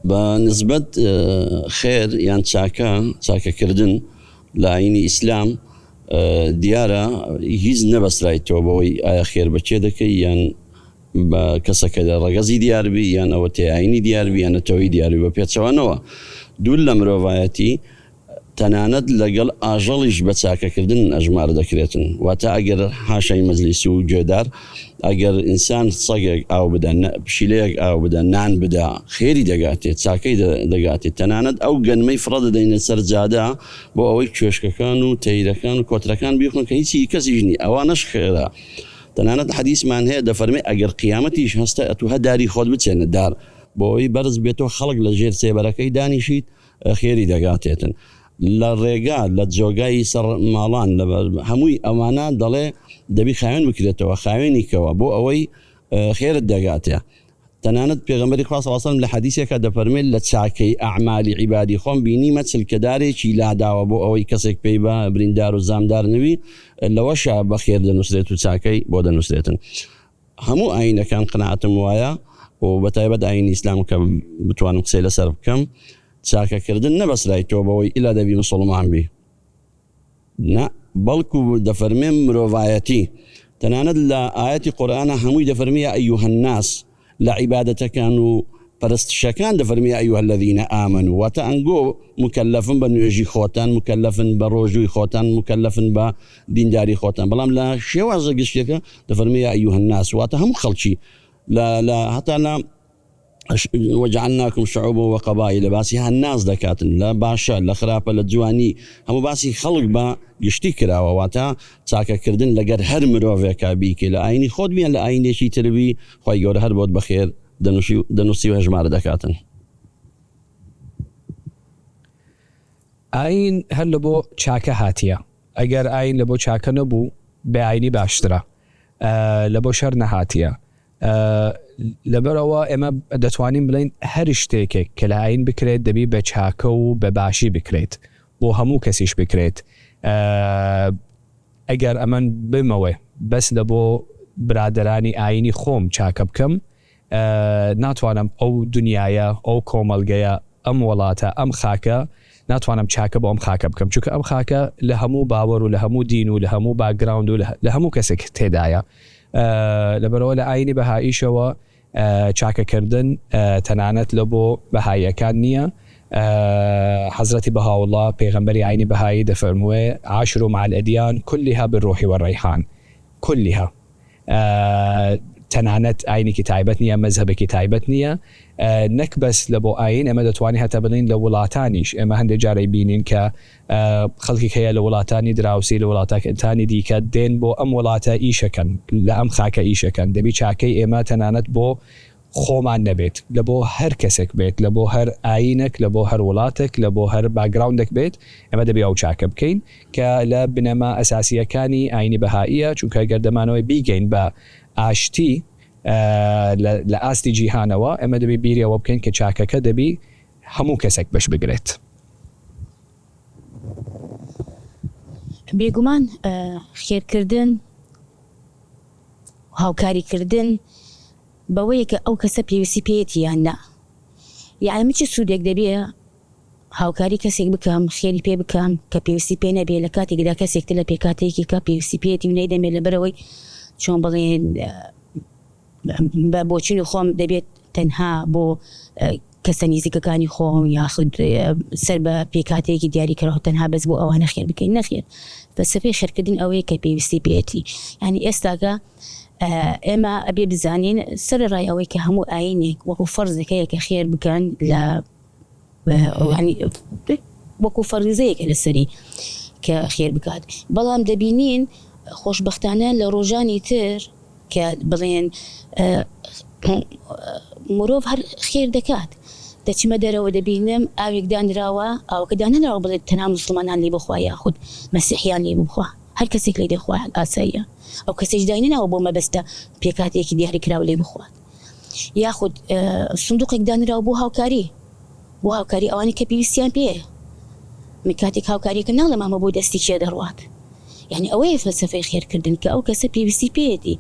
بە نسبەت خێر یان چاکە، چاکەکردن لە ئایینی ئیسلام دیارە هیچ نەبەسترایتەوە بەوەی ئایا خێر بە کێ دەکەی یان بە کەسەکە لە ڕەگەزی دیاربی یان ئەوە تێیاینی دیاربی یان نەتەوەی دیاربی بە پێچەوانەوە دوور لە مرۆڤایەتی تەنانەت لەگەڵ ئاژەڵیش بە چاکەکردن ئەژمار دەکرێتن واتە ئەگەر حاشای مەجلیس و گوێدار ئەگەر ئینسان سەگێک ئاو بدا پشیلەیەک ئاو بدا نان بدا خێری دەگاتێ چاکەی دەگاتێ تەنانەت ئەو گەنمەی فڕە دەدەینە سەر جادە بۆ ئەوەی کوێشکەکان و تەیرەکان و کۆترەکان بیخۆن کە هیچی کەسیش نی ئەوانەش خێرە تەنانەت حەدیسمان هەیە دەفەرمێ ئەگەر قیامەتیش هەستە ئەتوو هە داری خۆت بچێنە دار بۆ ئەوەی بەرز بێتەوە خەڵک لە ژێر سێبەرەکەی دانیشیت خێری دەگاتێتن لە ڕێگا لە جۆگای سەر ماڵان لە هەمووی ئەمانە دەڵێ دەبی خاوێن بکرێتەوە خاوێنی کەوە بۆ ئەوەی خێرت دەگاتێ تەنانەت پێغەمبەری خوا صلی اللە علیه و سلم لە حەدیسێکا دەفەرموێت لە چاکەی ئەعمالی عیبادی خۆم بینیمە چلکەدارێکی لاداوە بۆ ئەوەی کەسێک پێی بە بریندار و زامدار نەبی لەوەشا بە خێر دەنووسرێت و چاکەی بۆ دەنووسرێتن هەموو ئایینەکان قەناعەتم وایە و بە تایبەت ئایینی ئیسلام کە بتوانم قسەی لەسەر بکەم چاکەکردن نەبەسرایتەوە بەوەی ئیلا دەبی مسوڵمان بی نا بەڵکو دەفەرمێ مرۆڤایەتی تەنانەت لە ئایەتی قورئانا هەمووی دەفەرمێ یا ایها الناس لە عیبادەتەکان و پەرستشەکان دەفەرمێ یا ایها الذین آمنوا واتە ئەنگۆ مکەلەفن بە نوێژی خۆتان مکەلەفن بە ڕۆژووی خۆتان مکەلەفن بە دینداری خۆتان بەڵام لە شێوازە گشتیەکە دەفەرمێ یا ایها الناس واتە هەموو خەڵکی لە لە هەتا لە وجعلناکم شعوبا وقبائل باسی هەناز دەکاتن لە باشە لە خراپە لە جوانی هەموو باسی خەڵک بە گشتی کراوە واتە چاکەکردن لەگەر هەر مرۆڤێکا بیکەی لە ئاینی خۆت بی یان لە ئاینێکی تر بی خوای گەورە هەر بۆت بەخێر دەنوسی و هەژمارە دەکاتن. ئاین هەر لە بۆ چاکە هاتیە ئەگەر ئاین لە بۆ چاکە نەبوو بێ ئاینی باشترە لە بۆ شەر نەهاتیە لەبەرئەوە ئێمە دەتوانین بڵێین هەر شتێکێک کە لە ئایین بکرێت دەبی بە چاکە و بە باشی بکرێت بۆ هەموو کەسیش بکرێت ئەگەر ئەمن بمەوێ بەس لە بۆ برادەرانی ئایینی خۆم چاکە بکەم ناتوانم ئەو دنیایە ئەو کۆمەڵگەیە ئەم وەڵاتە ئەم خاکە ناتوانم چاکە بۆ ئەم خاکە بکەم چونکە ئەم خاکە لە هەموو باوەر و لە هەموو دین و لە هەموو باکگراوند و لە هەموو کەسێک تێدایە لەبەرئەوە لە ئایینی بەهائیشەوە چاکەکردن تەنانەت لە بۆ بەهاییەکان نییە. حەزرەتی بەهائوڵڵا پێغەمبەری ئایینی بەهایی دەفەرموێ، عاشروا مع الادیان کلها بالروح والریحان، کلها تەنانەت ئایینێکی تایبەت نییە، مەزهەبێکی تایبەت نییە، نەک بەس لە بۆ ئایین، ئێمە دەتوانین هەتا بڵێین لە وڵاتانیش ئێمە هەندێک جار ئەیبینین کە خەڵکێک هەیە لە وڵاتانی دراوسی لە وڵاتانی دیکە دێن بۆ ئەم وڵاتە ئیشەکەن لە ئەم خاکە ئیشەکەن دەبی چاکەی ئێمە تەنانەت بۆ خۆمان نەبێت لە بۆ هەر کەسێک بێت لە بۆ هەر ئایینەک لە بۆ هەر وڵاتێک لە بۆ هەر باکگراوندێک بێت ئێمە دەبی ئەو چاکە بکەین کە لە بنەما ئەساسییەکانی ئایینی بەهائیە چونکە گەر دەمانەوەی بیگەین بە ئاشتی لە ئاستی جیهانەوە ئێمە دەبی بیری ئەوە بکەین کە چاکەکە دەبی هەموو کەسێک بەش بگرێت. بێگومان خێرکردن و هاوکاریکردن بەوەیە کە ئەو کەسە پێویستی پێیەتی یان نا. یەعنی من چ سوودێک دەبێ هاوکاری کەسێک بکەم، خێری پێ بکەم کە پێویستی پێ نەبێ لە کاتێکدا کەسێک تر لە پێکهاتەیەکی کە پێویستی پێیەتی و نەیدەمێ لەبەرئەوەی چۆن بڵێین بە بۆچونی خۆم دەبێت تەنها بۆ کەسە نیزیکەکانی خۆم یاخود سەر بە پێکهاتەیەکی دیاریکراو تەنها بەس بۆ ئەوانە خێر بکەین نەخێر فەلسەفەی خێرکردن ئەوەیە کە پێویستی پێیەتی یانی ئێستاکە ئێمە ئەبێ بزانین سەرەڕای ئەوەی کە هەموو ئاینێک وەکو فەرزێک هەیە کە خێر بکەن لە وەکو فەریزەیەکە لەسەری کە خێر بکات بەڵام دەبینین خۆشبەختانە لە ڕۆژانی تر کە بڵێن مرۆڤ هەر خێر دەکات دەچمە دەرەوە دەبینم ئاوێک دانراوە ئاوەکە دانەنراوە بڵێت تەنها موسڵمانان لێی بخوا یاخود مەسیحیان لێی بخوا هەر کەسێک لێی دەخوا ئاساییە ئەو کەسەیش داینەناوە بۆ مەبەستە پێکهاتەیەکی دیاریکراو لێی بخوات یاخود سندوقێک دانراوە بۆ هاوکاری بۆ هاوکاری ئەوانەی کە پێویستیان پێیە من کاتێک هاوکاریەکەم ناڵێم ئەمە بۆ دەستی کێ دەڕوات یانی ئەوەیە فەلسەفەی خێرکردن کە ئەو کەسە پێویستی پێیەتی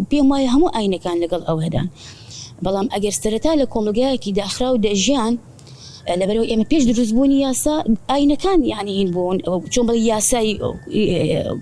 پێم وایە هەموو ئاینەکان لەگەڵ ئەوەدان. بەڵام ئەگەر سەرەتا لە کۆمەڵگایەکی داخراو دەژیان لەبەرئەوەی ئێمە پێش دروستبوونی یاسا ئاینەکان یانی هین بوون چۆن بڵێ یاسای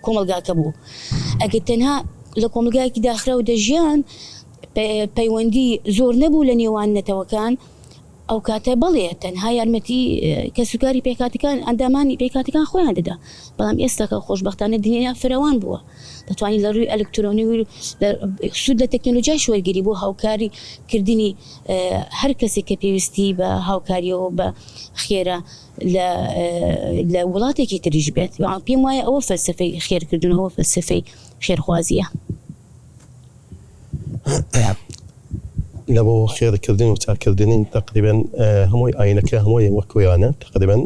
کۆمەڵگاکە بوو ئەگەر تەنها لە کۆمەڵگایەکی داخراو دەژیان پەیوەندی زۆر نەبوو لە نێوان نەتەوەکان ئەو کاتە بەڵێ تەنها یارمەتی کەسوکاری پێکهاتەکان ئەندامانی پێکهاتەکان خۆیان دەدا بەڵام ئێستاکە خۆشبەختانە دنیا فرەوان بووە دەتوانی لە ڕووی ئەلکترۆنی و سوود لە تەکنەلۆجیاش وەرگری بۆ هاوکاری کردنی هەر کەسێک کە پێویستی بە هاوکاریەوە بە خێرە لە لە وڵاتێکی تریش بێت پێم وایە ئەوە فەلسەفەی خێرکردن ئەوە فەلسەفەی خێرخوازیە. لە بۆ خێرکردن و چاککردنی تەقریبەن هەمووی ئاینەکە هەمووی وەکویانە تەقریبەن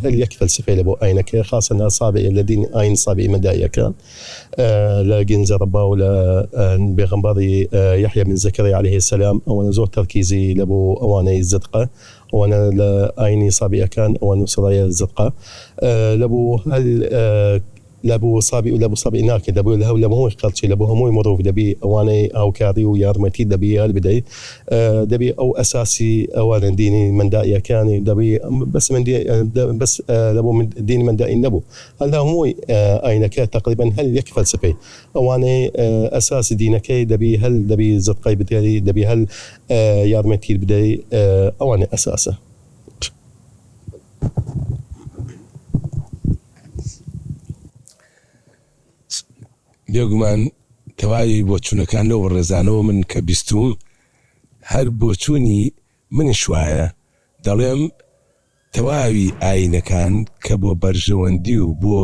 هەر یەک فەلسفەی لە بۆ ئاینەکە خاصە ناسابێ لە دین ئاین سابی مەدایەکە لە گنجە ڕەبا و لە بێغەمبەری یحیى بن زەکەریا علیه السلام ئەوەنە زۆر تەرکیزی لە بۆ ئەوانەی زدقە ئەوانە لە ئاینی سابیەکان ئەوان نووسرایە زدقە لە بۆ هەل لە بۆ سابی و لە بۆ سابی ناکەی دەبێ لە لە هەمووی خەڵکی لە بۆ هەمووی مرۆڤ دەبی ئەوانەی هاوکاری و یارمەتی دەبی هەل بدەی دەبی ئەو ئەساسی ئەوانە دینی مەندائیەکانی دەبی بەس من بەس لە بۆ من دینی مەندائی نەبوو هەل لە هەمووی ئاینەکە تەقریبەن هەل یەک فەلسەفەی ئەوانەی ئەساسی دینەکەی دەبی هەل دەبی زدقەی بدەی دەبی هەل یارمەتی بدەی ئەوانە ئەساسە. بێگومان تەواوی بۆچوونەکان لەو بەڕێزانەوە من کە بیستووم هەر بۆچوونی منیش وایە دەڵێم تەواوی ئاینەکان کە بۆ بەرژەوەندی و بۆ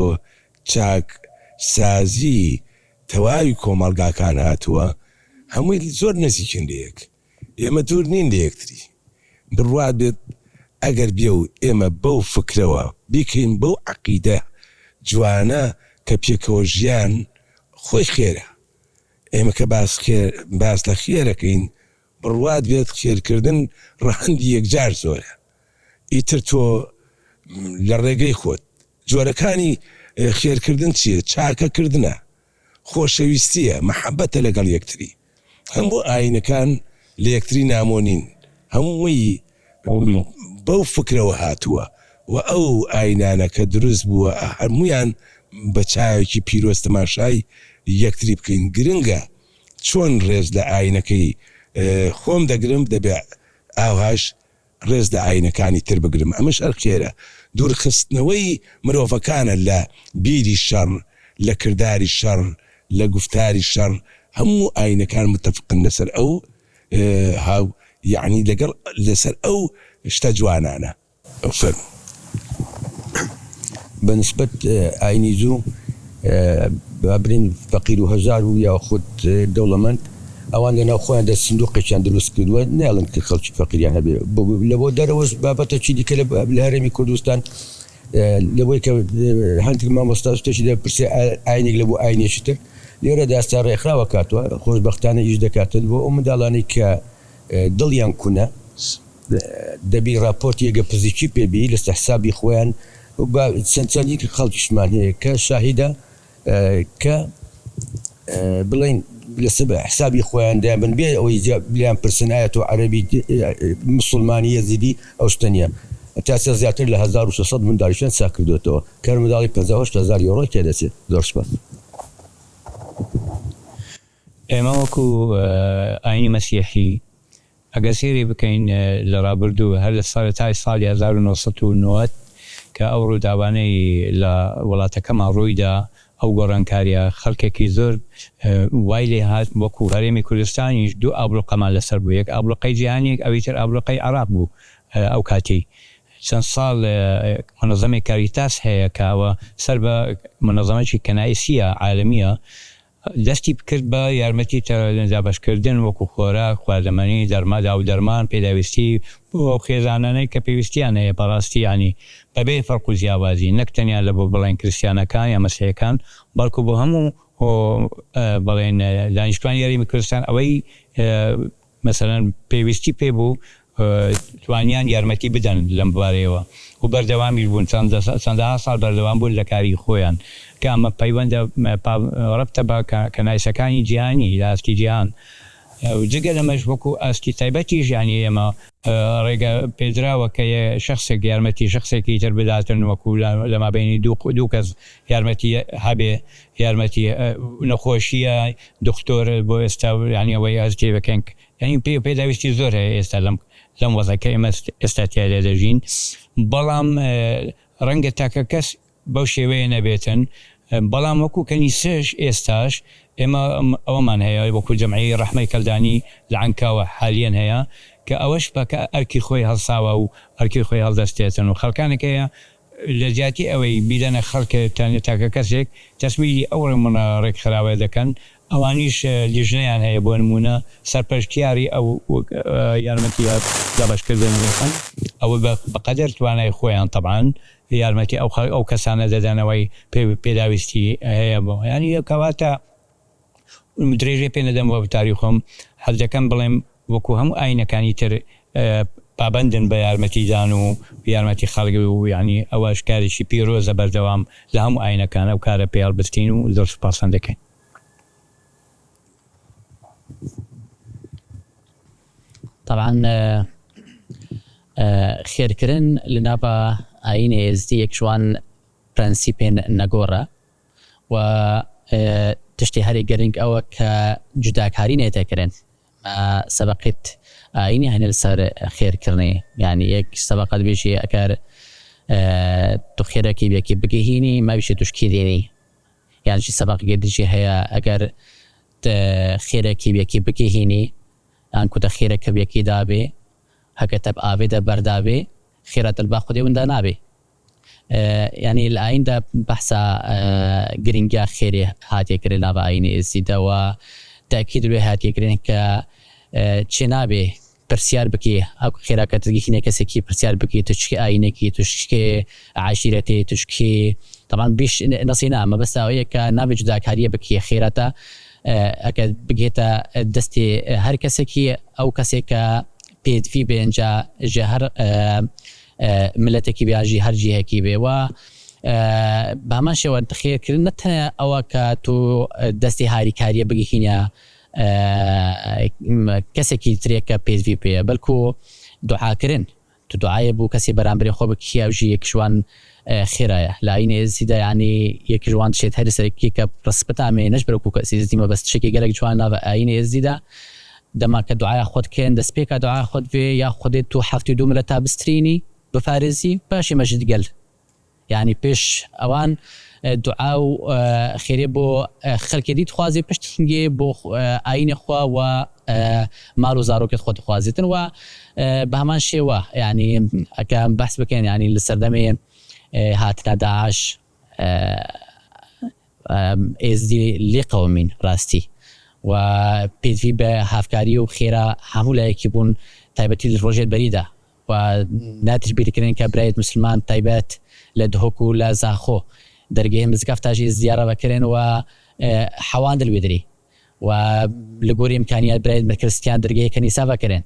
چاک سازی تەواوی کۆمەڵگاکان هاتووە هەمووی زۆر نزیکن لەیەک ئێمە دوور نین لە یەکتری. بڕوات بێت ئەگەر بێ و ئێمە بەو فکرەوە بیکەین بەو عەقیدە جوانە کە پێکەوە ژیان خۆی خێرە. ئێمە کە باس خێر باس لە خێرەکەین بڕوات بێت خێرکردن ڕەهەندی یەکجار زۆرە. ئیتر تۆ لە ڕێگەی خۆت جۆرەکانی خێرکردن چیە؟ چاکەکردنە. خۆشەویستیە، مەحەبەتە لەگەڵ یەکتری. هەموو ئایینەکان لە یەکتری نامۆ نین، هەمووی بەو فکرەوە هاتووە و ئەو ئایینانە کە دروست بووە هەموویان بە چاوێکی پیرۆز تەماشای یەکتری بکەین. گرنگە چۆن ڕێز لە ئایینەکەی خۆم دەگرم دەبێ ئاوهاش ڕێز لە ئاینەکانی تر بگرم، ئەمەش هەر خێرە، دوورخستنەوەی مرۆڤەکانە لە بیری شەڕ، لە کرداری شەڕ، لە گوفتاری شەڕ، هەموو ئاینەکان متفقن لەسەر ئەو هاو یەعنی لەگەڵ لەسەر ئەو شتە جوانانە. فەرموو. بە نسبەت ئاینی جوو با بلێین فەقیر و هەژار و یاخود دەوڵەمەند ئەوان لەناو خۆیاندا سندوقێکیان دروست کردووە نایەڵن کە خەڵکی فەقیریان هەبێ لە بۆ دەرەوەش بابەتەکی دیکە لە هەرێمی کوردستان لەبۆی کە هەندێک مامۆستا شتێکی دەپرسێ ئاینێک لە بۆ ئاینێکی تر لێرە داستا ڕێکخراوە کاتوە خۆشبەختانە ئیش دەکاتن بۆ ئەو منداڵانەی کە دڵیان کونە دەبی ڕاپۆرتی ئەگەر پزیشکی پێ بی لەسەر حسابی خۆیان با چەند چەندین خەڵکیشمان هەیە کە شاهیدە کە بڵێن لەسەر حسابی خۆیان دایان بن بێ ئەوەی لیان پرسن ئایا تۆ عەرەبی مسلمانی یەزیدی ئەو شتە نییە تا ئێستا زیاتر لە 1600 منداڵیشیان چاک کردوێتەوە کە هەر منداڵی 58 هەزار یۆرۆی تێدەچێت زۆر سوپاس. ئێمە وەکو ئاینی مەسیحی ئەگەر سەیری بکەین لە ڕابردوو هەر لە سەرەتای ساڵی 1990 کە ئەو ڕووداوانەی لە وڵاتەکەمان ڕوویدا ئەو گۆڕانکاریە خەڵکێکی زۆر وای لێ هات وەکو هەرێمی کوردستانیش دوو ئابڵوقەمان لەسەر بوو یەک ئابڵوقەی جیهانی ئەوی تر ئابڵوقەی عێراق بوو ئەو کاتی چەند ساڵ مونەزەمەی کاریتاس هەیە کە ئەوە سەر بە مونەزەمەکی کەنائیسیە عالەمیە دەستی کرد بە یارمەتی دابەشکردن وەکو خۆراک، خواردەمەنی، دەرما، داوودەرمان، پێداویستی بۆ ئەو خێزانانەی کە پێویستیان هەیە بەڕاستی یانی بەبێ فەرق و جیاوازی نەک تەنیا لە بۆ بڵێن کریستیانەکان یا مەسیحیەکان بەڵکو بۆ هەموو بڵێن دانیشتوانی هەرێمی کوردستان ئەوەی مەسەلەن پێویستی پێ بوو توانیان یارمەتی بدەن لەم بارەیەوە و بەردەوامیش بوون چەندەها ساڵ بەردەوام بوون لە کاری خۆیان کە ئەمە پەیوەندە ڕەبتە بە کەنایسەکانی جیهانی لە ئاستی جیهان. جگە لەمەش وەکو ئاستی تایبەتیش یانی ئێمە ڕێگە پێدراوە کە شەخسێک یارمەتی شەخسێکی تر بداتن وەکو لە مابەینی دوو کەس یارمەتی هەبێ یارمەتی نەخۆشیە دختۆر بۆ ئێستا یانی ئەوەی هەست پێ بکەین یانی پێ پێداویستی زۆر هەیە ئێستا لەم لەم وەزعە کە ئێمە ئێستا تیادا دەژین بەڵام ڕەنگە تاکە کەس بەو شێوەیە نەبێتن بەڵام وەکو کەنیسەش ئێستاش ئێمە ئەوەمان هەیە وەکو جەمعیەی ڕەحمەی کەلدانی لە عەنکاوە حالیەن هەیە کە ئەوەش بە ئەرکی خۆی هەڵساوە و ئەرکی خۆی هەڵدەستێتن و خەڵکانێک هەیە لە جیاتی ئەوەی بیدەنە خەڵک تاکە کەسێک تەسمیلی ئەو ڕێکخراوە دەکەن ئەوانیش لیژنەیان هەیە بۆ نموونە سەرپەرشتیاری ئەو یارمەتیە دابەشکردن دەکەن ئەوە بەقەدەر توانای خۆیان تەبعەن یارمەتی ئەو ئەو کەسانە دەدەنەوەی پێداویستی هەیە بۆ یانی کەواتە درێژەی پێ نەدەم بۆ وتاری خۆم حەز دەکەم بڵێم وەکو هەموو ئاینەکانی تر پابەندن بە یارمەتیدان و یارمەتی خەڵک و یانی ئەوەش کارێکی پیرۆزە بەردەوام لە هەموو ئاینەکان ئەو کارە پێ هەڵبستین و زۆر سوپاستان دەکەین. تەبعەن خێرکردن لە ناڤا ئایینێ ئێزدی یەک ژ وان پرەنسیپێن نەگۆڕە و تشتێ هەرێ گرنگ ئەوە کە جوداکاری نێتە کرن سەبەقیت ئایینی هەنێ لەسەر خێرکردنێ یانی یەک سەبەقە دبێژێ ئەگەر تو خێرەکی بێکی بگهینی ماویشێ توش کی دینی یانژی سەبەقگێ دژی هەیە ئەگەر ت خێرەکی بێکی بگهینی ئان کو تە خێرەکە بێکی دابێ هەکە تە ئاڤێ دە بەردابێ خێرا تە لبا خودێ وندا نابێ یانی لە ئاییندا بەحسا گرنگیا خێرێ هاتیە کرن ناڤ ئایینێ ئێزدی دە و تەئکید لوێ هاتیە کرن کە چێ نابێ پرسیار بکی ئەو خێرا کە تگهینە کەسێکی پرسیار بکی تو چ ئایینێکی تو چ عەشیرەتێ تو چ تەبعەن بیش نەسی نا مەبەست ئەوەیە کە نابێ جوداکاریە بکی خێراتە ئەکە بگهێتە دەستێ هەر کەسێکی ئەو کەسێک کە پێدڤی بێ ئینجا ژە هەر ملەتێکی بێ یانژی هەر جیهەکی بێ و بە هەمان شێوە خێرکردن نە تەنیا ئەوە کە تو دەستی هاریکاریە بگهینە کەسێکی ترێک کە پێدڤی پێیە بەلکو دوعاکردن تو دوعایە بو کەسێ بەرامبەرێ خۆ بکی ئەوژی یەکژوان خێرایە لە ئایین ئێزدیدا یانی یەکژوان تشێت هەر سەرەکی کە ڕسپتامێ نەش بەرەو کوکە ئێزدی مەبەست تشێکی گەلەک جوان ناڤ ئایین ئێزدیدا دەما کە دوعایا خۆت کێن دەست پێکا دوعا خۆت ڤێ یا خودێ تو 72 ملە تا بسترینی بپارێزی باشی مەژید گەل یانی پێش ئەوان دوعا و خێرێ بۆ خەلکێ دی دخوازێ پشت هینگێ بۆ ئایینێ خوا و مال و زارۆکێت خۆ دخوازێتن و بە هەمان شێوە یانی ئەکە بەحس بکەین یانی لە سەردەمێ هاتنا داعش ئێزدی لێ قەومین راستی و پێدڤی بە هاڤکاری و خێرا هەموو لایەکی بوون تایبەتی لە رۆژێت بەریدا و ناتش بیرکردن کە برایت موسلمان تایبەت لە دهۆک و لە زاخۆ دەرگەی مزگەفتاش ئێزدیا رەڤەکردن و حەواندن وێدری و لە گۆری ئیمکانیات برایت کرستیان دەرگەی کەنیسا ڤەکردن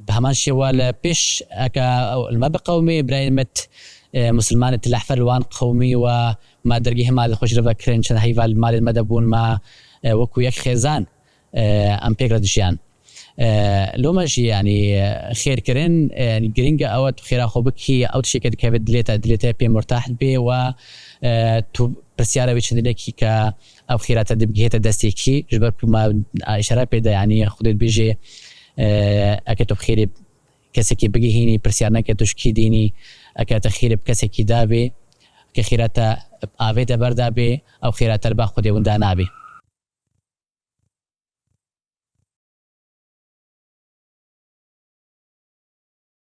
بە هەمان شێوە لە پێش ئەکە لمە بقەومێ برایمت موسلمان تلەحفەر لوان قەومی و ما دەرگەی مال خوش رەڤەکردن چەند هەیڤال مالت مەدەبوون ما وەکو یەک خێزان ئەم پێک رە دژیان لۆمەش یانی خێرکردن گرنگە ئەوە تو خێرا خۆ بکی ئەو تشێکە دکەوێت دلێتە دلێتە پێ مورتاح بێ و تو پرسیارە وی چندێکی کە ئەو خێراتە دبگهێتە دەستێکی ژبەر ما ئیشارە پێدا یانی خودت بێژێ ئەکە تو خێرێ کەسێکی بگهینی پرسیار نەکە توش کی دینی ئەکە تە خیرب کەسێکی دابێ کە خیراتە ئاڤێتە بەردا بێ ئەو خیراتە با خودێ وندا نابێ.